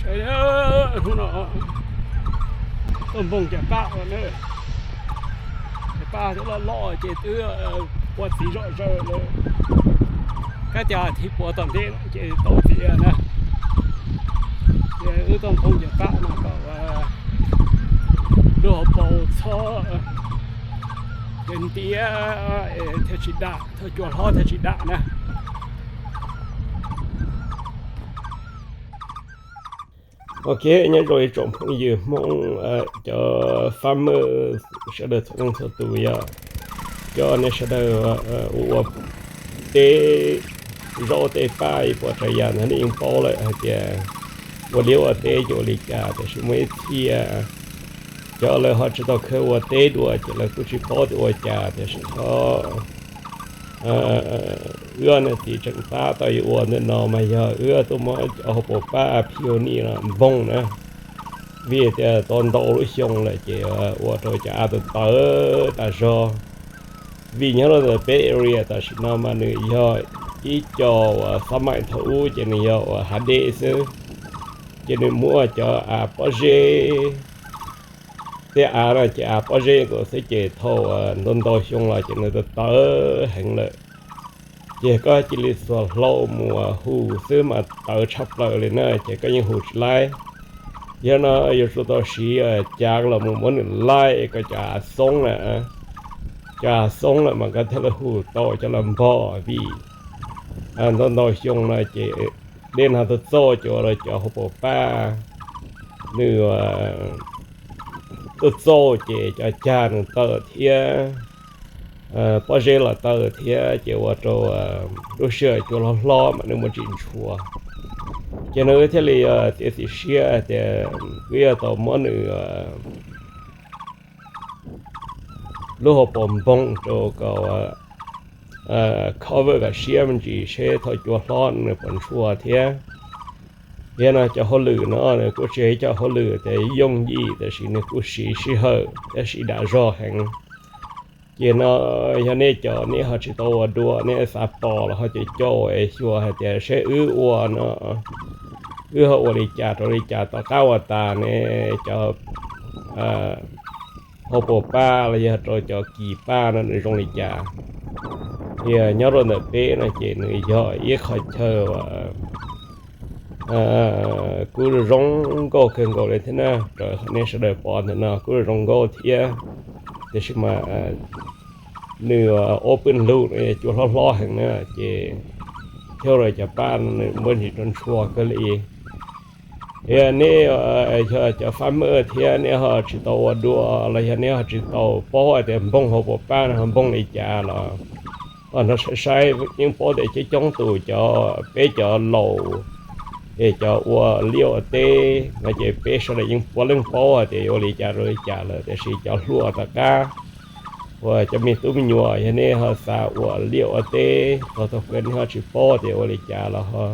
Hnub no tuaj npoog cov paj no na, cov paj twb loj loj ces twb ua txiv zom zaws lawm. Kab cag thib puav tom ntej no ces tau txiv na. Ces wb tuaj npoog cov paj no kom lub hauv paus txhob ntiav thiaj tsis dam, txhob cua hlob thiaj tsis dam na. Ok, nyob zoo ib tsoom phooj ywg Hmoob, cov farmer sawv daws txhua leej txhua tus yog coj nej sawv daws ua ua teb, zaub teb paj ib puas tsav yam ntawd nej yeej paub lawm hais tias ua liaj ua teb ces ua li cas, tiam sis muaj ib txhia cov lawv ho tsis tau khawb ua teb dua ces lawv kuj tsis paub tias ua cas, tiam sis ho wb niag txiv tseem tab tom yuav ua ntawm no mas yog wb tuaj muab cov hauv paus paj Pioneer no npoog na, vim tias tau ntau lub xyoo lawm ces ua rau cov av tawv tawv tas zog. Vim nyob rau ntawm peb area tam sim no mas nws yog ib co uas xab maim thaum ub ces nws yog uas hav dej xwb, ces nws muaj cov av pob zeb. Tej av no ces av pob zeb nkaus xwb ces thaum ntau ntau xyoo los ces nws tawv tawv heev lawm. Ces koj cia li xuas hlau mus hu xwb mas tawv tshaj plaws li na, ces koj yeej hu tsis laib. Yog no yuav tsum tau siv cav los mus muab nws laij kom cov av xoob na, cov av xoob lawm mas koj thiaj li hu tau cov los npog vim ntau ntau xyoo no ces dej nag tuaj txauj ces ua rau cov hauv paus paj nws tuaj txauj ces cov cag nws tawm thiab pob zeb los tawm thiab ces ua rau lub sij hawm cua hlob hlob mas nws muaj tsis ntshua. Ces no wb thiaj li txiav txim siab tias wb yuav tau muab nws lub hauv paus npoog rau kom cover kom siab me ntsis seb thaum cua hlob nws puas ntshua thiab. Yog no cov hauj lwm no nws kuj tsis yog ib co hauj lwm tias yooj yim, tiam sis nws kuj siv sij hawm thiab siv dav zog heev. Ces no yog nej cov nej ho tsis tau ua dua, nej xav pom los ho caum caum es xyuas hais tias seb wb ua no wb ho ua li cas rau li cas tom qab ua tas ne, cov hauv paus paj los yog rau cov kis paj no nws zoo li cas. Nyob rau ntawm peb no ces nws yog ib qhov chaw uas kuj zoo nkauj kawg nkaus li thiab na, raws nej sawv daws pom ntawm no kuj zoo nkauj thiab, tiam sis mas nws ob pwj lug no cua hlob hlob heev na, ces thiab rau cov paj no nws muaj ntsis rau ntshua kawg li. Yog nej yog cov farmer thiab nej ho tsis tau ua dua los yog nej ho tsis tau paub hais tias npoog hauv paus paj no ho npoog li cas los ho nrog saib saib, yeej paub tias coob coob tus cov peb cov laus es cov ua liaj ua teb no ces peb sawv daws yeej puav leej paub hais tias yuav ua li cas rau li cas lawm, tiam sis cov hluas tom qab uas cov me tub me nyuam yog nej ho xav ua liaj ua teb txog thaum kawg nej ho tsis paub tias ua li cas los ho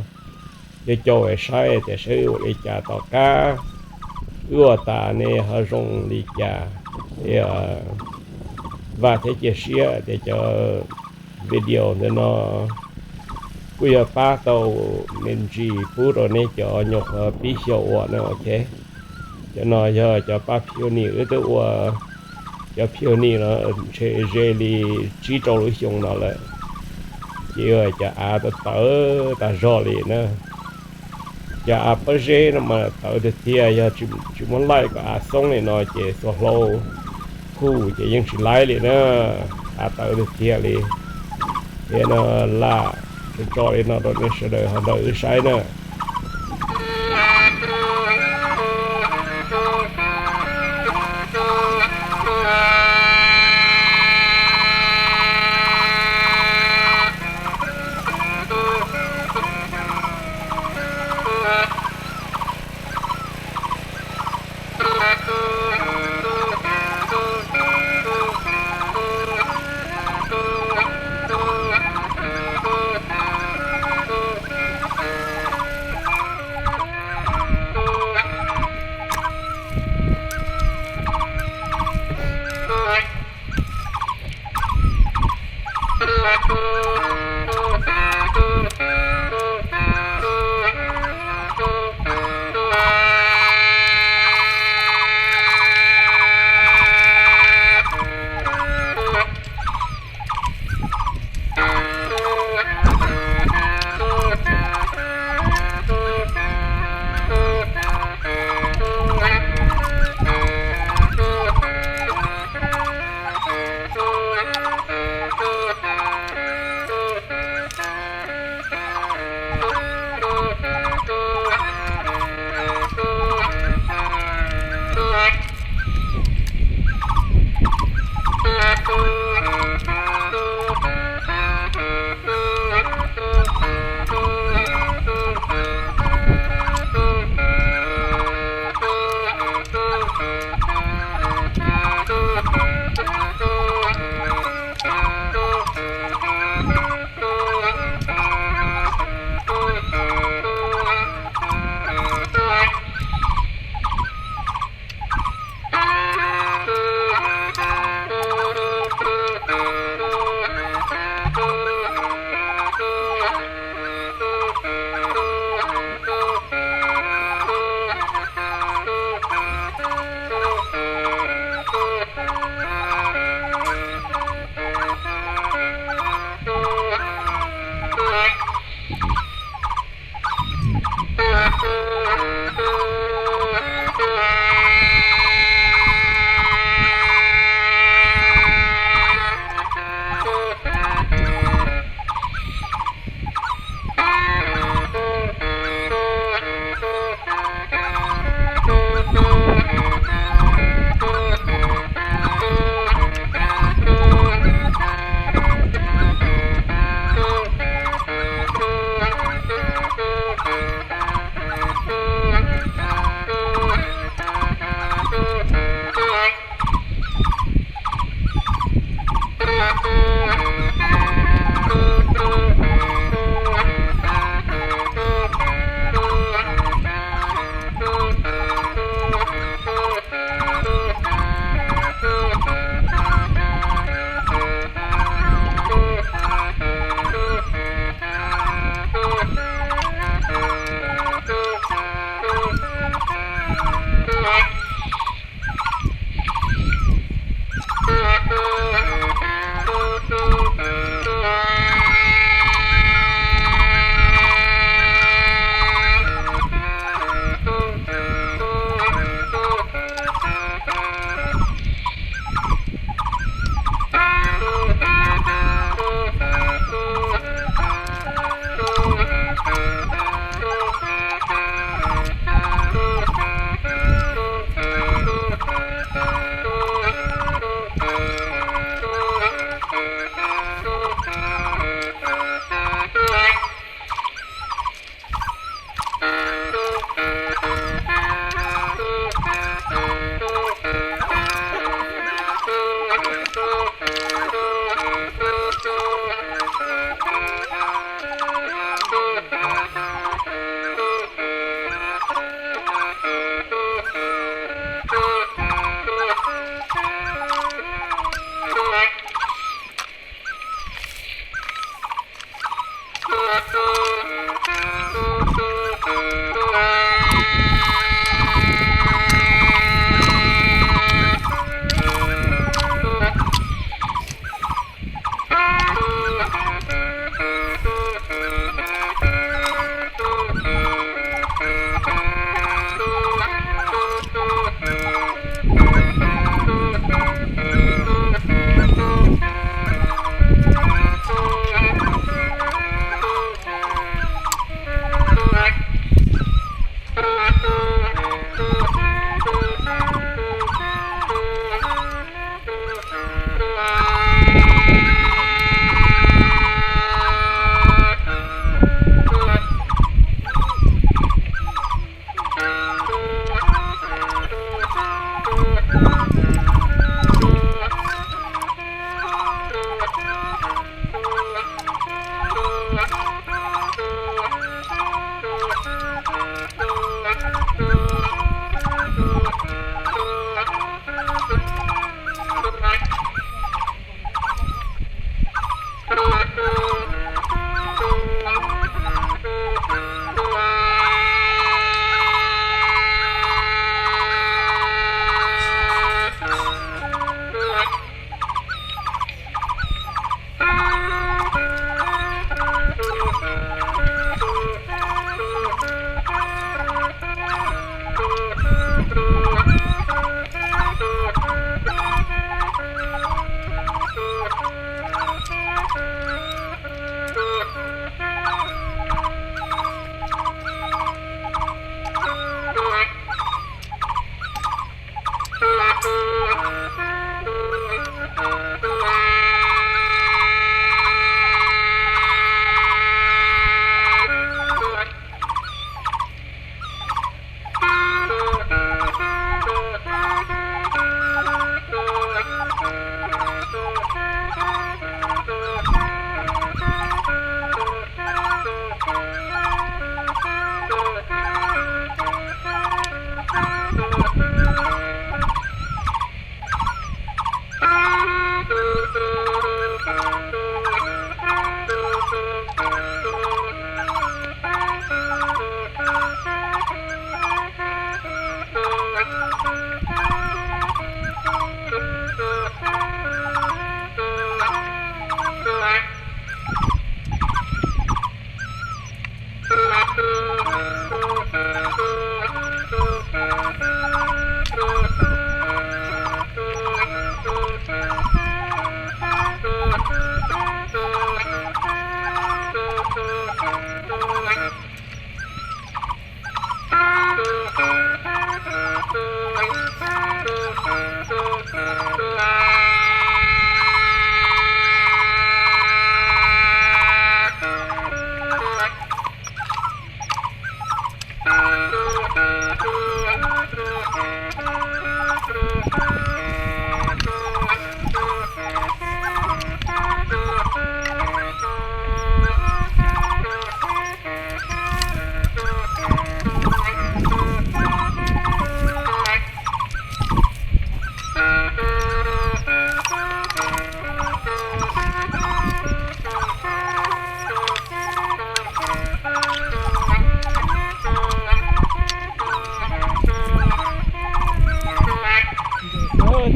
caum caum saib tias saib ua li cas tom qab wb ua tas ne ho zoo li cas. Vam thiab cia siab tias cov video ntawm no kuj yog pab tau me ntsis pub rau nej cov nyuam qhuav pib xyaum ua na, ok. Cov no yog cov paj Pioneer wb twb ua, cov Pioneer no ntshe ze li tsib rau lub xyoo no lawm, ces cov av tawv tawv tas zog li na. Cov av pob zeb no mas tawv tiag tiag, yog tsis muab laij kom av xoob li no ces xuas hlau hu ces yeej tsis laib li na, av tawv tiag tiag li. Ces no lam tso li no rau nej sawv daws ho nrog wb saib na.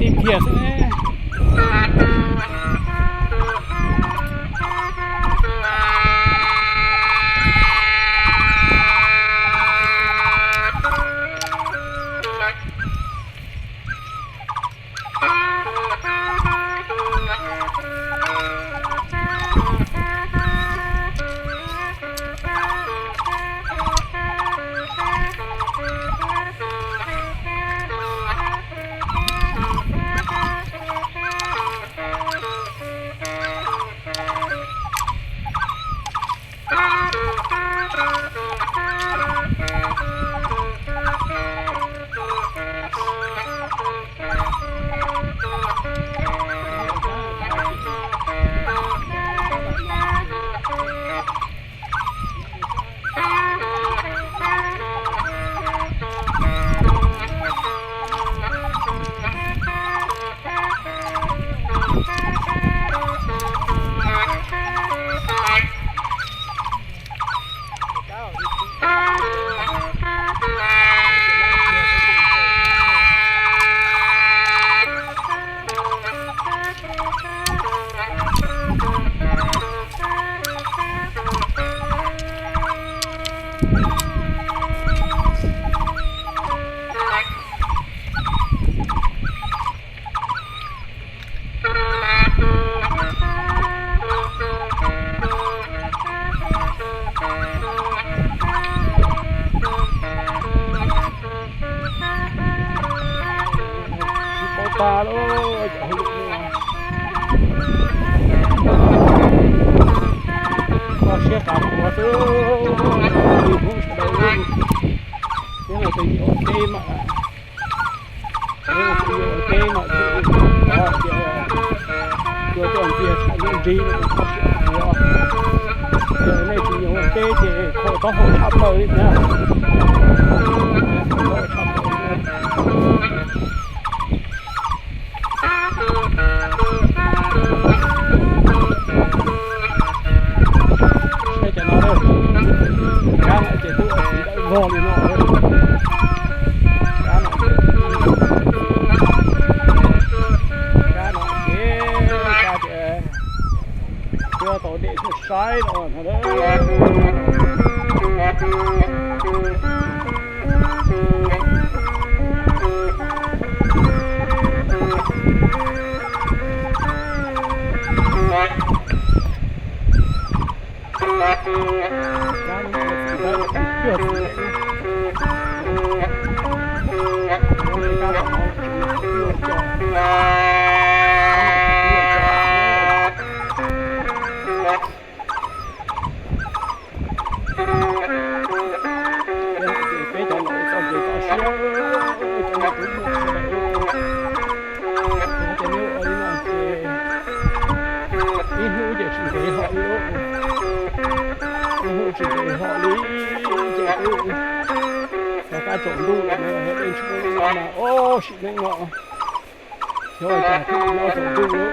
Tib phiaj xwb ne. Tsis tau tas lawm, cov hauj lwm no. Koj siab xav ua xwb, li Hmoob sawv daws. Peb mas tus yau ua teb mas, peb mas tus yau ua teb mas, cua tuaj ntxias tshaj lub nrig no, koj siab xav ua. Yog nej tsis yau ua teb ces kho taub hau tshaj plaws li thiab. Txog li no, kab no ces, kab no ces, kab tias cuab tau dej thiaj saib no na. Peb cov laus txoj kev kho siab, cov no kuv muaj sawv daws, ces neb ua li no ces ib hnub ces tsis ntev hlo li, ib hnub tsis ntev hlo li, ces twb rov qab tsaus ntuj lawm na, yog dej ntshiab no mas, o, sim neej no, xyov ua cas twb yuav tsaus ntuj lawm.